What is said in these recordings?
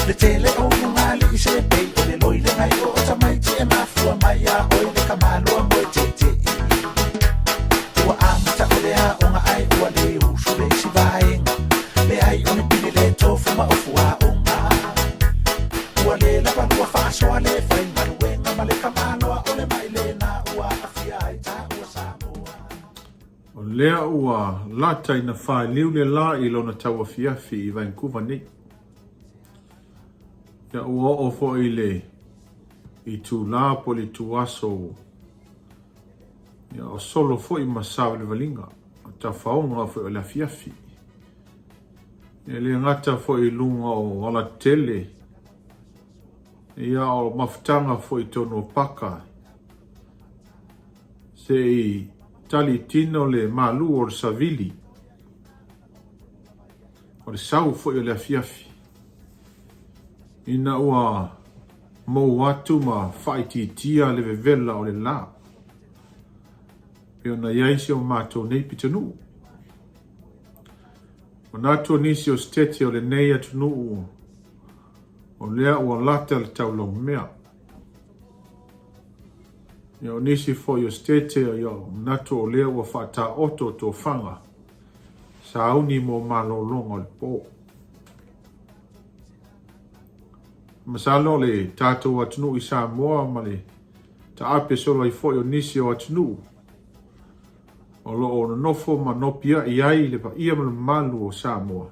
Le tele o lugalii se pei o le loi le gaio o tamaiti e mafua mai iā oe le tamaloa moe tete'i. Ua amata o le aoga ae ua le usu le isi vaega. Leai o ni pili le tofu ma ofu aoga. Ua le lava lua faasoa le faigaluega ma le tamaloa o le mai lena ua aafia ai taua Samoa. O lea ua lata ina failiu le la i lona tauafiafi i Vancouver nei. Ia ua oo foi i le itula po o le ituaso ia o solo foi ma savalivaliga o tafaoga foi o le afiafi. E le gata foi i luga o alatetele, ia o mafutaga foi i totonu o paka, se i tali i tino le malu o le savili, o le sau foi o le afiafi, ina ua mou atu ma faaitiitia le vevela o le la, pei ona i ai si o matou nei pitonuu. Manatu o nisi o setete o lenei atunuu o lea ua lata le taulaumea. Ia o nisi foi o setete ia manatu o lea ua faataoto tofaga sauni mo malologa o le po. Masalo le tatou atunuu i Samoa ma le taape solo ai foi o nisi o atunuu o lo o nonofo ma nopiai ai le paia ma le mamalu o Samoa.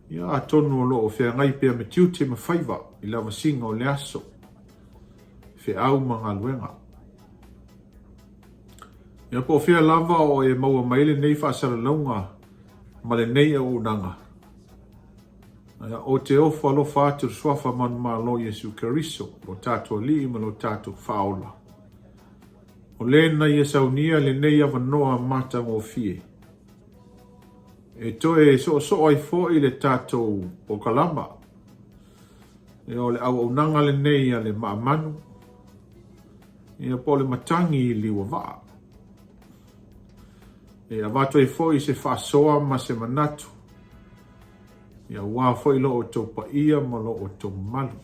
Ia atonu o lo o feagai pea ma tiute ma faiva i lavasiga o le aso, feau ma galuega. Ia po o fea lava o e maua mai lenei faasalalauga ma lenei auaunaga, ia, ou te ofo alofa atu i le Suafa manumalo Iesu Keriso, lo tatou Alii ma lo tatou Faaola. O le na ia saunia lenei avanoa matagofie e toe soosoo ai foi le tatou polokalama. Ia, o le auaunaga lenei a le Maamanu, ia po o le matagi i Liuavaa. E avatu ai foi se faasoa ma se manatu, ia aua foi lo outou paia ma lo outou mamalu.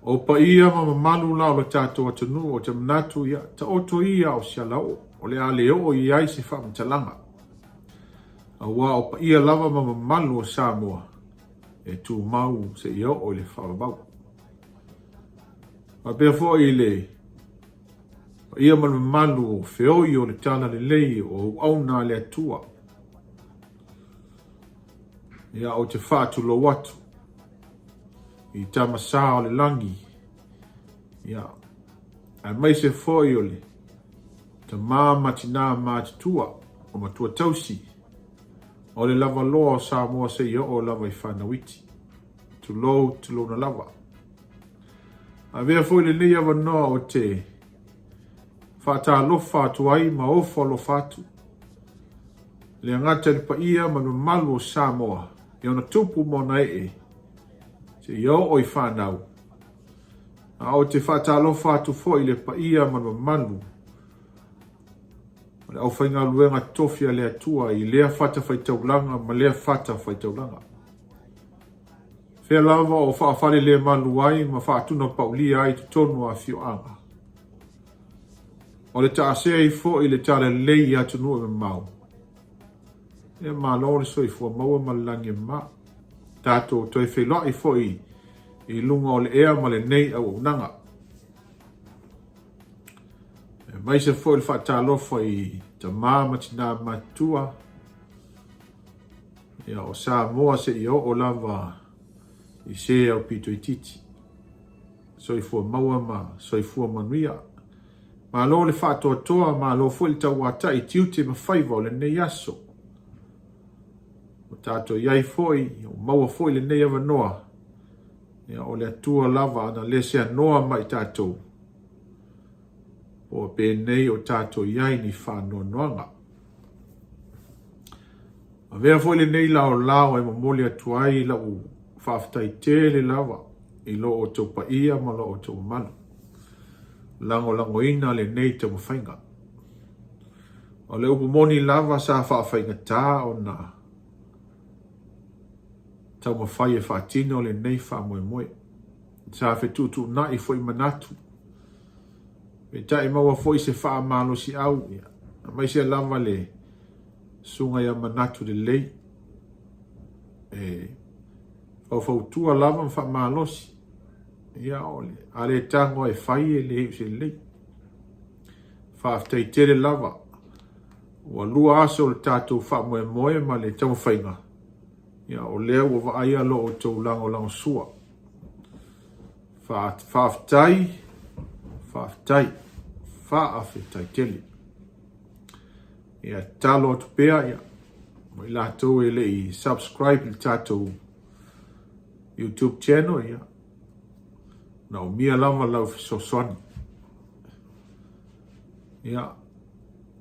O paia ma mamalu la o le tatou atunuu, ou te manatu, ia, taoto ia o se alaoo, o le a le oo i ai se faamatalaga. Aua o paia lava ma mamalu o Samoa, e tumau seia oo i le faavavau. Faapea foi i le paia ma le mamalu o feoi o le talalelei o auauna a le Atua. Ia, ou te faatulou atu i Tama Sa o le Lagi, ia, aemaise foi o le tamā ma tinā matutua o matua tausi o le lavaloa o Samoa seia oo lava i fanau iti. Tulou, tulouna lava. Avea foi lenei avanoa ou te faatalofa atu ai ma ofo alofa atu le agata i le paia ma le mamalu o Samoa i ona tupu ma ona ee seia oo i fanau. A ou te faatalofa atu foi i le paia ma le mamalu o le aufaigaluega totofi a le Atua i lea fatafaitaulaga ma lea fatafaitaulaga. Fea lava o faafalelemalu ai ma faatunapaulia ai totonu o afioaga. O le taasea ai foi le talalelei i atunuu e mamao. Ia malo le soifua maua ma le lagi e mama. Tatou toe feiloai foi i luga o le ea ma lenei auaunaga. Aemaise foi le faatalofa i tamā ma tinā matutua, ia o Samoa seia oo lava i se aupito itiiti. Soifua maua ma soifua manuia. Malo le faatoatoa, malo foi le tauatai i tiute ma faiva o lenei aso. Ua tatou i ai foi, ua maua foi lenei avanoa, ia o le Atua lava ana le seanoa ma i tatou, po o penei o tatou i ai ni faanoanoaga. Avea foi lenei laolao e momoli atu ai lau faafetai tele lava i lo outou paia ma lo outou mamalu lagolagoina lenei taumafaiga. O le upu moni lava sa faafaigata ona taumafai e faatino lenei faamoemoe. Sa fetuutuunai foi manatu, peitai maua foi se faamalosiau, ia, aemaise lava le susuga ia Manatu Lelei, e faufautua lava ma faamalosi, ia, o le a le tago e fai e le iu se lelei. Faafetai tele lava. Ua lua aso o le tatou faamoemoe ma le taumafaiga, ia, o lea ua vaaia lo outou lagolagosua. Faafetai, faafetai, faafetai tele. Ia, tatalo atu pea, ia, mo i latou e le i subscribe i le tatou YouTube channel, ia, naomia lava lau fesoasoani. Ia,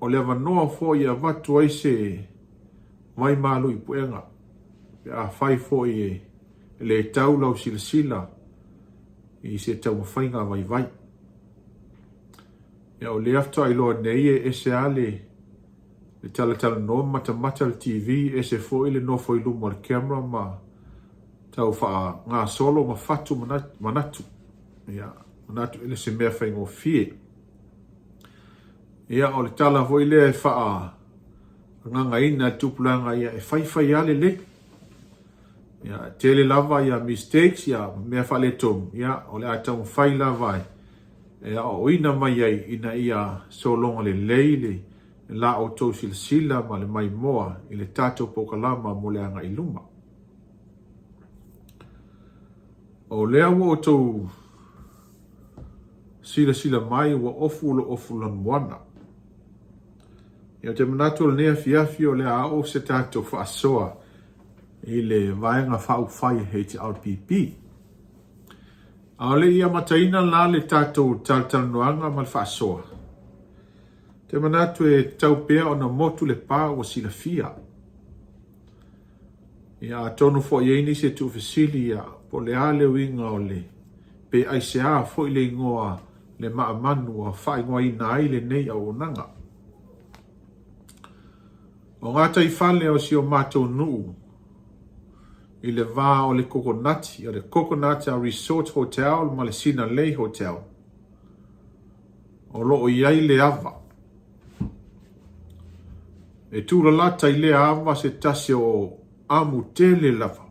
o le avanoa foi e avatu ai se vaimalu i puega, pe afai foi e le tau lau silasila i se taumafaiga vaivai. Ia, o lea faatoa iloa nei e ese lava le le talatalanoa ma matamata le TV, ese foi le nofo i luma o le camera ma tau faagasolo ma fatu manatu. Ia, manatu e le se mea faigofie. Ia, o le tala foi lea e faagagaina e tupulaga, ia, e faifai lava lelei. Ia, tele lava ia mistakes, ia, mea faaletonu, ia, o le a taumafai lava e aoaoina mai ai ina ia sologa lelei le la outou silasila ma le maimoa i le tatou polokalama mo le agai i luma. O lea ua outou silasila mai ua ofu lo ofu lanumoana. Ia, ou te manatu o lenei afiafi o le a oo se tatou faasoa i le Vaega Faaupufai HRPP. A o le i amataina la le tatou talatalanoaga ma le faasoa, ou te manatu e tatau pea ona motu le pa ua silafia. Ia, atonu foi e i ai nisi e tuufesili, ia, po o le a le uiga o le, pe aisea foi le igoa le Maamanu ua faaigoaina ai lenei auaunaga. O gataifale o si o matou nuu i le va o le Kokonati, o le Coconut Resort Hotel ma le Sinalei Hotel, o lo o i ai le ava. E tūlalata i lea ava se tasi o amu tele lava.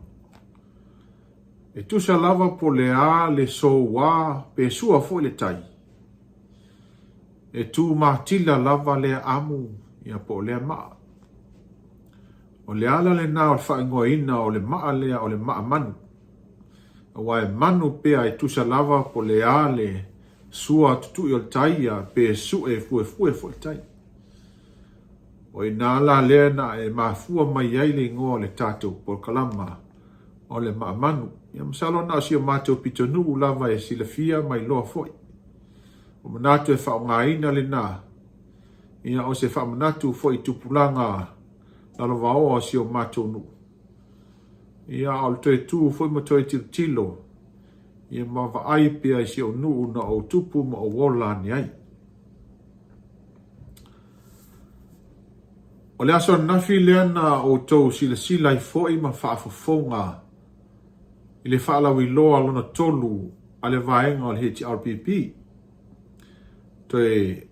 E tusa lava po le a le soua pe sua foi le tai. E tū matila lava lea amu ia po o lea maa. O le ala lena o le faaigoaina o le maa lea o le maa manu. Aua e manu pea e tusa lava po le a le sua tutui o le tai ia pe sue fuefue foi le tai. O i nā la lea na e mafua mai ai le igoa o le tatou polokalama o le Maamanu. Ia masalo na o si o matou pitonuu lava e silafia ma iloa foi. O manatu e faaaogaina lena, ia o se faamanatu foi i tupulaga lalovaoa o si o matou nuu. Ia a o le toe tu foi ma toe tilotilo, ia ma vaai pea i si ou nuu na ou tupu ma ou ola ane ai. O le aso ananafi lea na outou silasila ai foi ma faafofoga i le faalauiloa lona tolu a le vaega o le HRPP. Toe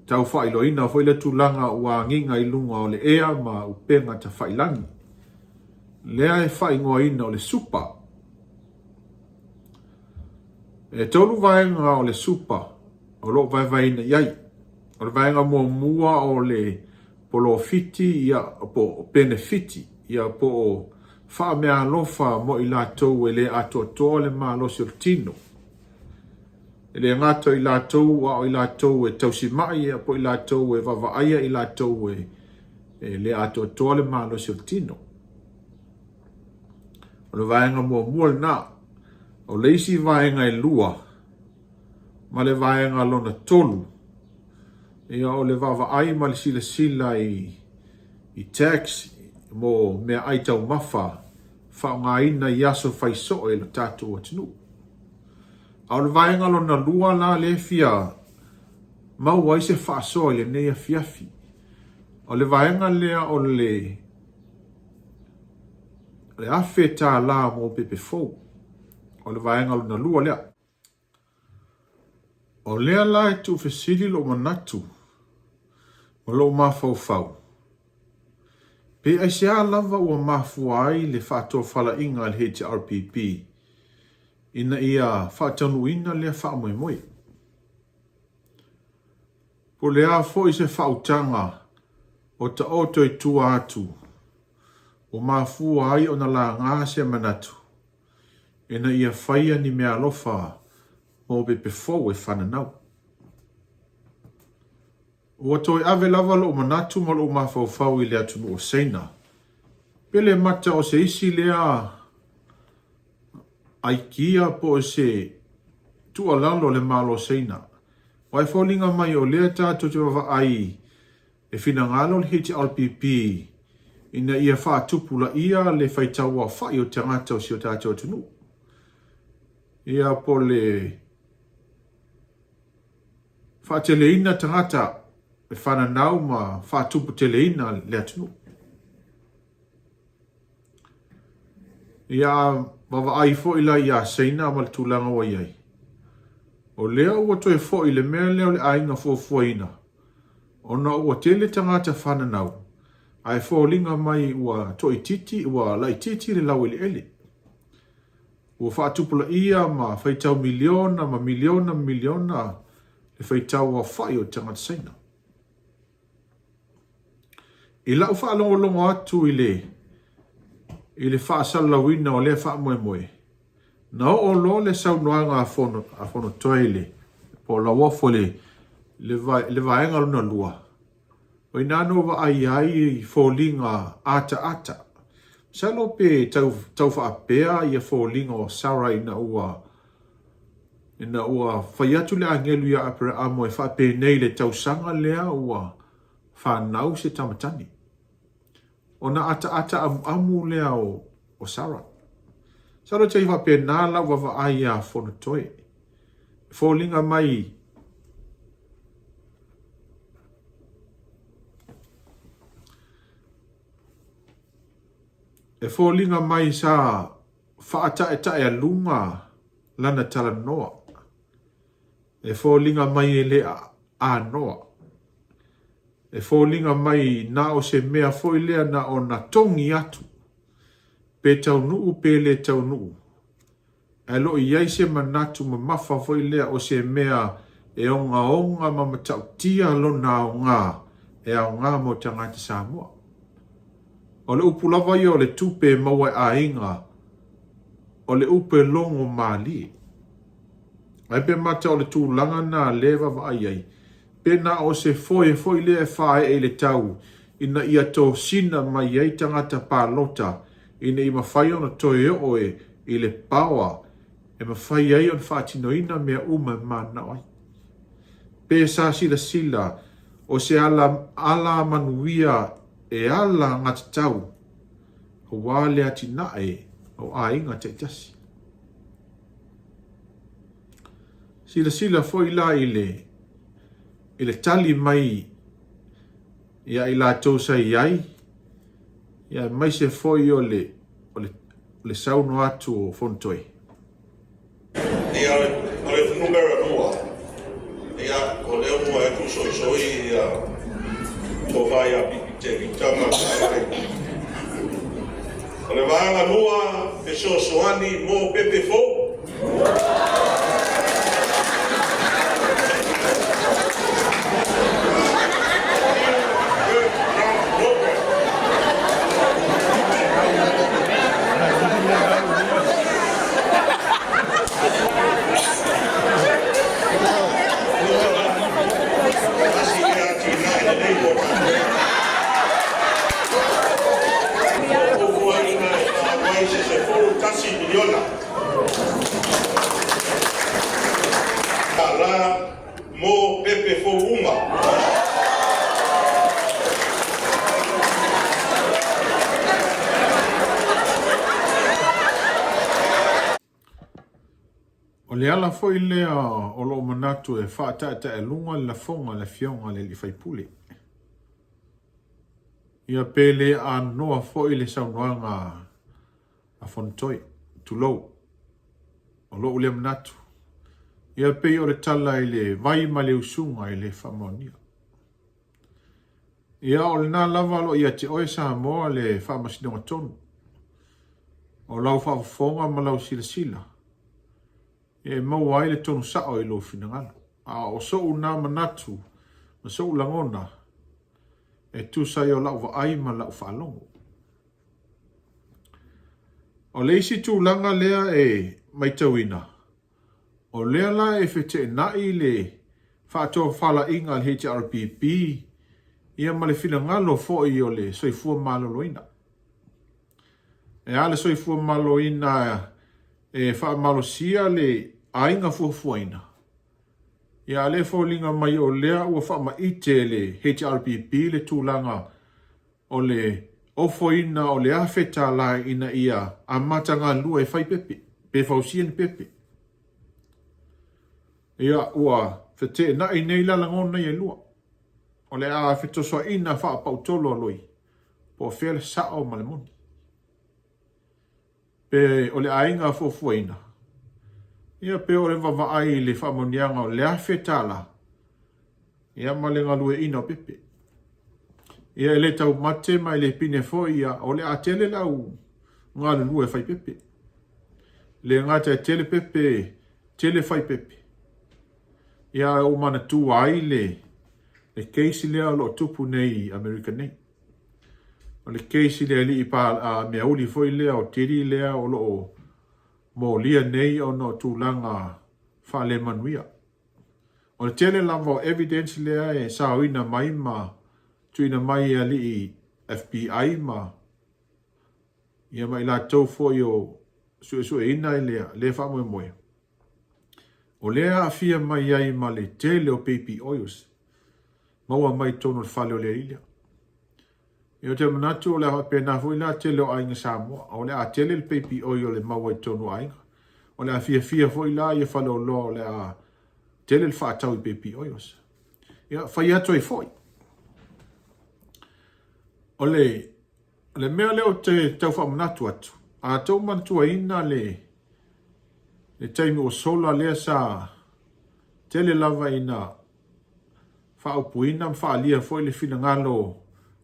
tau faailoaina foi le tulaga ua agiga i luga o le ea ma upega tafailagi, lea e faaigoaina o le SUPA. E tolu vaega o le SUPA o lo o vaevaeina i ai. O le vaega muamua o le polofiti, ia, po o penefiti, ia, po o faameaalofa mo i latou e le atoatoa le malosi o le tino. E le gata o i latou a o i latou e tausimai, ia, po o i latou e vaavaaia i latou e le atoatoa le malosi o le tino. O le vaega muamua lena. O le isi vaega e lua ma le vaega lona tolu, ia, o le vaavaai ma le silasila i tax mo meaai taumafa faaaogaina i aso fai soo e lo tatou atunuu. A o le vaega lona lua la lea e fia maua ai se faasoa i lenei afiafi, o le vaega lea o le le $1,000 mo pepe fou. O le vaega lona lua lea. O lea la e tuufesili lou manatu ma lou mafaufau, pe aisea lava ua mafua ai le faatofalaiga a le HRPP ina ia faataunuuina lea faamoemoe. Po o le a foi se faautaga o taoto i tua atu ua mafua ai ona laga se manatu ina ia faia ni meaalofa mo pepe fou e fananau. Ua toe ave lava lou manatu ma lou mafaufau i le atunuu o Saina, pe le mata o se isi lea aikia po o se tuualalo a le Malo o Saina. Aua e foliga mai o lea tatou te vaavaai e finagalo le HRPP ina ia faatupulaia le faitauaofai o tagata o si o tatou atunuu. Ia po o le faateleina tagata e fananau ma faatuputeleina le atunuu. Ia a vaavaai foi la ia Saina ma le tulaga ua i ai, o lea ua toe foi le mea lea o le aiga fuafuaina, ona ua tele tagata fananau, ae foliga mai ua toaitiiti, ua laitiiti le laueleele. Ua faatupulaia ma faitau miliona ma miliona ma miliona le faitau aofai o tagata Saina. I lau faalogologo atu i le i le faasalalauina o lea faamoemoe, na oo loa le saunoaga a Fono a Fonotoe i le po o Lauofo i le le vaega lona lua, o i ina na ou vaai ai i foliga ataata. Masalo pe tau tau faapea ia foliga o Sarah ina ua Ina ua fai atu le agelu iā Aperaamo e faapenei i le tausaga lea ua fanau se tamatane, ona ataata amuamu lea o Sara. Masalo e tai faapena lau vaavaai iā Fonotoe. E foliga mai E foliga mai sa faataetaealuga lana talanoa. E foliga mai e le anoa. E foliga mai na o se mea foi lea na ona togi atu, pe taunuu pe le taunuu, ae lo o i ai se manatu mamafa foi lea o se mea e ogaoga ma matautia lona aoga e aoga mo tagata Samoa. O le upu lava ia o le tupe e maua e aiga, o le upu e logo malie. Ae pe mata o le tulaga na lea e vaavaai ai, pe na o se foe foi lea e faaee i le tau ina ia tosina mai ai tagata palota ina ia mafai ona toe oo e i le paoa e mafai ai ona faatinoina mea uma e mananao ai. Pe sa silasila o se ala ala manuia e ala gatatau aua le atinae o aiga taitasi. Silasila foi la i le i le tali mai ia i latou sa i ai, ia aemaise foi o le o le o le saunoa atu o Fonotoe. Ia, o le numera lua, ia, o lea ua e tuusoisoi ia tofa ia Pipi Tevita ma le O le vaega lua, fesoasoani mo pepe fou. Mo pepe fou uma. O le ala foi lea o lou manatu e faataetaealuga le lafoga a le Afioga i le Alii Faipule. Ia pe le anoa foi le saunoaga. a Fonotoe, tulou, o lou lea manatu, ia pei o le tala i le vai ma le usuga e le faamaonia. Ia o lena lava o lo o ia te oe Samoa le faamasinoga tonu o lau faafofoga ma lau silasila e maua ai le tonu sao i lou finagalo. A o so'u na manatu ma so'u lagona e tusa ai o la'u vaai ma la'u faalogo. O le isi tulaga lea e matauina, o lea la e feteenai le faatofalaiga a le HRPP ia ma le finagalo foi o le soifua maloloina. E a le soifua maloloina e faamalosia le aiga fuafuaina, ia a o lea e foliga mai o lea ua faamaite e le HRPP le tulaga o le ofoina o le $1,000 ina ia amata galulue e fai pepe, pe fausia ni pepe. Ia, ua feteenai nei la lagona ia e lua. O le a fetosoaina faapautolo a loi, po o fea le sao ma le moni. Pe o le aiga fuafuaina, ia pe o le vavaai i le faamaoniaga o le $1,000, ia ma le galueaiina o pepe. Ia e le taumate ma e le pine foi, ia o le a tele le au galulue fai pepe. Le gata e tele pepe, tele fai pepe. Ia ae ou manatua ai le le case lea o lo o tupu nei i Amerika nei. O le case i le alii pa, a, meauli foi lea o Teddy lea o lo o molia nei ona o tulaga faalemanuia. O le tele lava o evidence lea e saoina mai ma tuuina mai e alii FBI ma ia ma i latou foi o suesueina lea faamoemoe. O lea e aafia mai ai ma le tele o baby oils maua mai totonu o le fale o le alii lea. Ia ou te manatu o le a faapena foi la tele o aiga Samoa, o le a tele le baby oil o le maua i totonu o aiga. O le a fiafia foi la ia faleoloa o le a tele le faatau i baby oils. Ia fai atu ai foi. O le, le mea lea ou te tau faamanatu atu, a tou manatuaina le, le taimi ua sola lea sa tele lava ina faaupuina ma faaalia foi le finagalo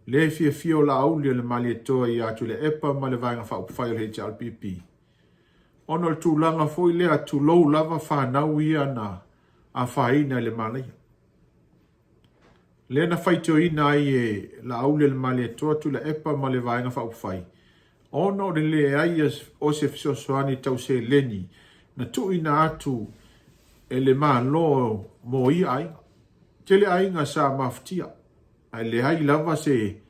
le fiafia o Laauli o le Malietoa ia Tuilaepa ma le Vaega Faaupufai o le HRPP, ona o le tulaga foi lea tulou lava fanau ia na afaina i le malaia. Lea na faitioina ai e Laauli o le Malietoa Tuilaepa ma le Vaega Faaupufai, ona o le leai o se fesoasoani tau seleni na tuuina atu e le Malo mo ia aiga. Tele aiga sa mafatia, ae leai lava se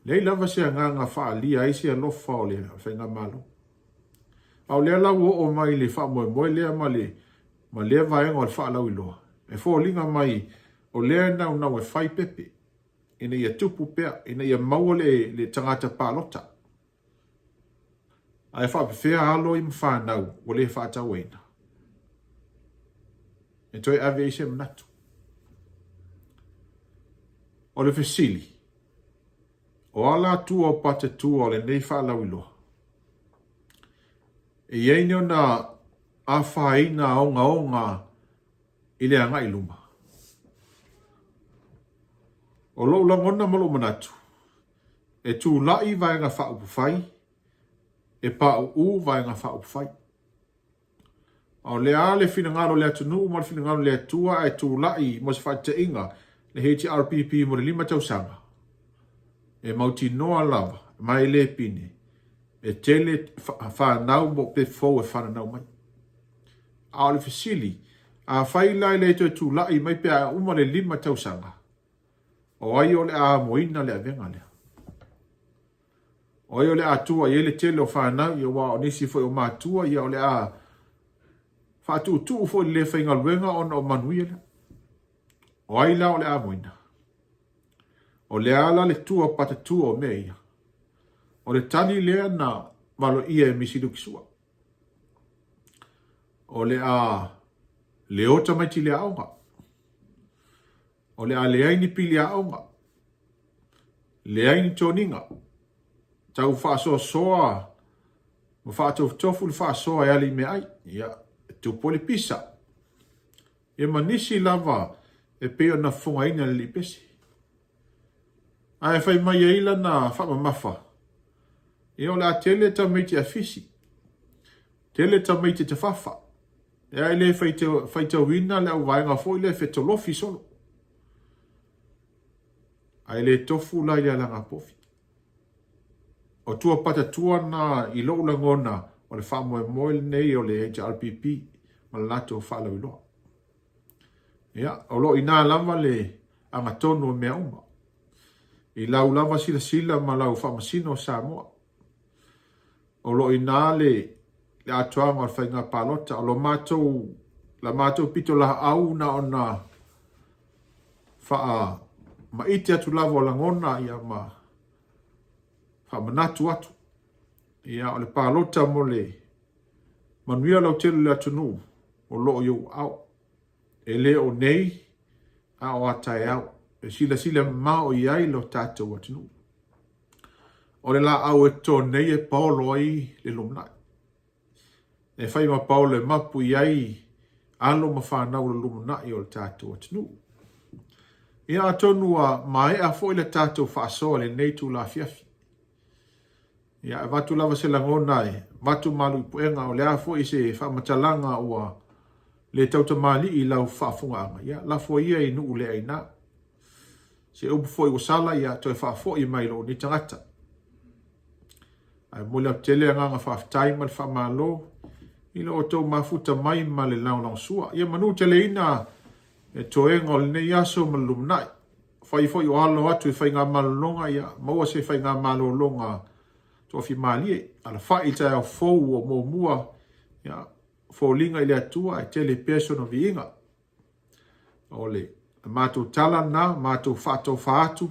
leai lava se agaga faaalia ai se alofa o le faigamalo. A o lea la ua oo mai i le faamoemoe lea ma le ma lea vaega o le faalauiloa, e foliga mai o lea e naunau e fai pepe ina ia tupu pea, ina ia maua le, le tagata palota. Ae faapefea alo i ma fanau ua le faatauaina? E toe ave ai se manatu. O le fesili, o a la tua o pata tua o lenei faalauiloa? E i ai ni ona afaina ogaoga i le agai i luma. O lou lagona ma lou manatu, e tulai Vaega Faaupufai, e pauu Vaega Faaupufai. A o le a le finagalo o le atunuu ma le finagalo o le Atua ae tulai mo se faataitaiga le HRPP mo le 5 tausaga, e mautinoa lava ma e le pine e tele fanau mo pepe fou e fananau mai. A o le fesili, afai la e le toe tulai mai pe a uma le 5 tausaga, o ai o le a amoina le avega lea? O ai o le a tua i ai le tele o fanau, ia aua o nisi foi o matua, ia o le a faatuutuu foi i le le faigaluega ona o manuia lea. O ai la o le a amoina? O le a la le tua patatua o mea ia? O le tali lea na valoia e Misi Lukisua. O le a leo tamaiti le aoga. O le a leai ni pili aoga. Leai ni toniga. Tau faasoasoa. Ma faatofutofu le faasoa e ali i meaai, ia, e tupu ai le pisa. Ia ma nisi lava e pei ona fofogaina e le alii pese. Ae fai mai ai lana faamamafa, ia o le a tele tamaiti afisi, tele tamaiti tafafa, ia e le faitauina le auvaega foi lea e fetolofi solo. Ae le tofu la i le alagapofi. O tua patatua na i lou lagona o le faamoemoe lenei o le HRPP ma le latou faalauiloa. Ia, o lo o i ina lava le agatonu o mea uma. I lau lava silasila ma lau faamasino o Samoa. O lo o i ina le atoaga o le faiga palota. O lo matou, la matou pitolaau na ona faamaite atu lava o lagona ia ma faamanatu atu. Ia, o le palota mo le manuia lautele o le atunuu o lo o i ou aao. E le o nei, a o a taeao. E silasila mamao i ai lo tatou atunuu. O le laau e toto nei e paolo ai le lumanai. E fai ma paolo e mapu i ai alo ma fanau o le lumanai o le tatou atunuu. Ia atonu ua maea foi le tatou faasoa i lenei itula afiafi. Ia avatu lava se lagona e avatu malu i puega o le a foi se faamatalaga ua le tautamalii i lau faafofogaaga, ia lafo ia i nuu le aina. Se upu foi ua sala, ia toe faafoi mai i lou nei tagata. Ae momoli atu tele agaga faafetai ma le faamalo i lo outou mafuta mai ma le lagolagosua. Ia manu teleina le toega o lenei aso ma le lumanai. Fai foi o alo atu i faigamalologa, ia maua se faigamalologa toafimalie. Alafai i le taeao fou ua muamua, ia foliga i le Atua e tele pea sona viiga. O le matou tala lena, matou faatofa atu,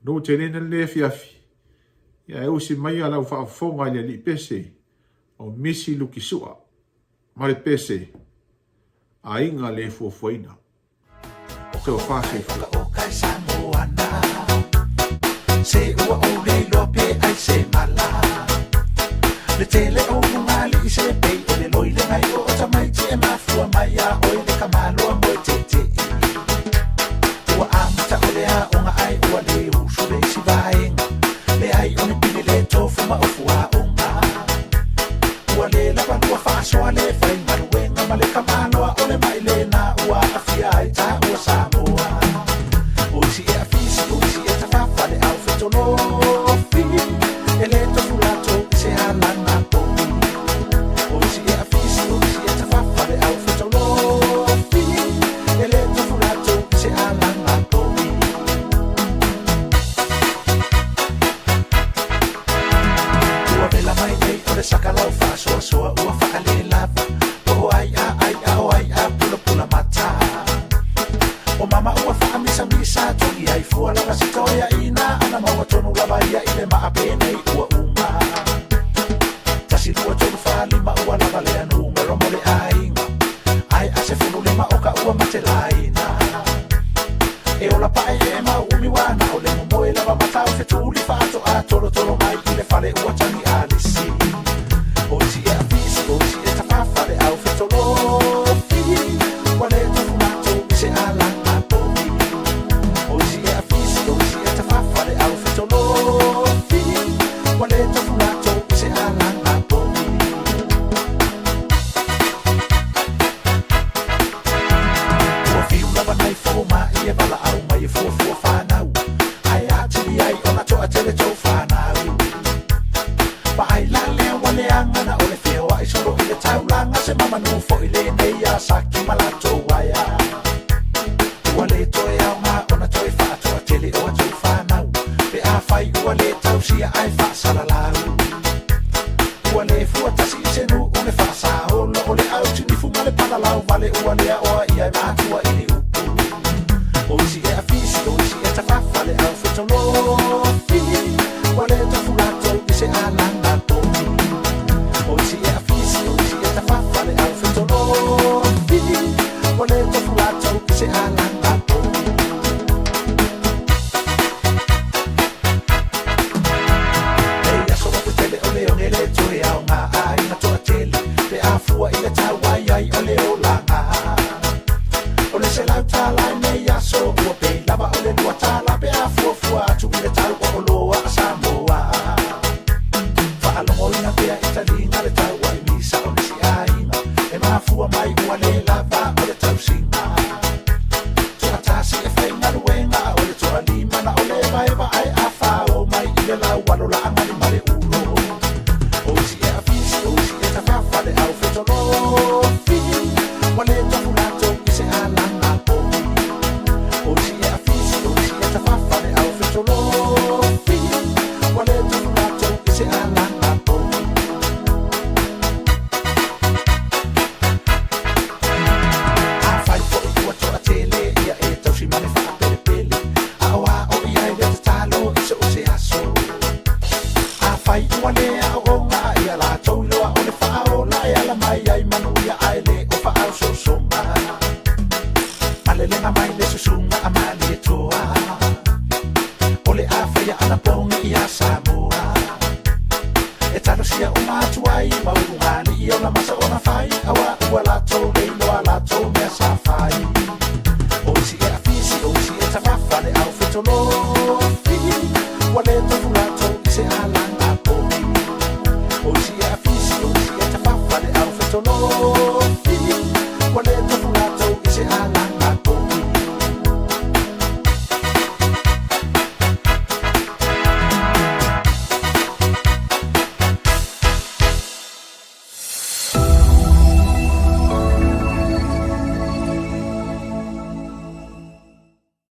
nuu telena lenei afiafi, ia e usi maia lau faafofoga i le alii pese o Misi Lukisua ma le pese Aiga le fuafuaina. Tofa soifua. Se ua ou le iloa pe ai se mala Le tele o lugalii se pei o le loi le ngai o tamaiti e mafua mai a oi le kamaloa moe tete Ua amata o le aoga ai ua le usu le isi vaega Leai o ni pili le tofu ma ofu aoga Ua le lava lua faasoa le faigaluega ma le tamaloa o le mai lena ua aafia ai taua Samoa. O isi e afisi, o isi e tafafa le au fetolofi, e le tofu latou i se alanga povi. O isi e afisi, o isi e tafafa le au fetolofi, e le tofu latou i se alanga povi. Ua vela mai nei o le saka lau faasoasoa ua faalelava Po o ai a ai a o ai a pulapula mata O mama ua faamisamisa togi ai fua lava si toeaina Ana maua tonu lava ia i le maa penei ua uma Tasi lua tolu fa lima ua lava lea numero mo le aiga Ae a 15 o ka ua matelaina E ola pae e mau umi wana o le momoe lava matau fetuli faatoa tolotolo mai i le fale ua tagi alisi O isi e afisi o isi e tafafa le au fetolofi Ua le tofu matou i se alanga povi O isi e afisi o isi e tafafa le au fetolofi Ua le tofu matou i se alanga povi Ua fiu lava nai fomai e valaau mai e fuafua fanau Ae atili ai ona toatele tou fanau Vaai la lea ua leaga na o le feoai solo i le taulaga Se mamanu foi lenei a Saki ma latou aea Ua le toe aoga ona toe faatoatele o atou fanau Pe afai ua le tausia ae faasalalau Ua le fua tasi i se nuu le faasaolo o le au tinifu ma le palalau vale ua le aoa ia e matua i ni upu O isi e afisi o isi e tafafa le au fetolofi Ua le tofu latou i se alanga povi O isi e afisi o isi e tafafa le au fetolofi Ua le tofu latou i se alanga povi Nei aso o te tele o le oge le toe taliga pea i taliga le taua i misa o nisi aiga e mafua mai ua le lava o le tausiga. Toatasi e faigaluega a o le toalima na o le vaeva ae a fao mai i le laualo laaga ma le ulo. O isi e afisi, o isi e tafafa le au fetolofi, ua le tofu latou i se alaga povi. O isi e afisi, o isi e tafafa le au fetolofi, ua le tofu latou i se alaga povi. Afai foi ua toatele ia e tausi ma le faapelepele, aoao i ai le tatalo i so o se aso. Afai ua le aooga ia latou iloa o le faaola e ala mai ai manuia ae le o faaosoosoga. Malelega mai le susuga a Malietoa, o le a faia anapogi ia Samoa. E talosia uma atu ai ma ulugalii o la masa ona fai, auā ua latou le iloa latou mea sa fai. O isi e afisi, o isi e tafafa le au fetolofi, ua le tofu latou i se alaga povi. O isi e afisi, o isi e tafafa le au fetolofi.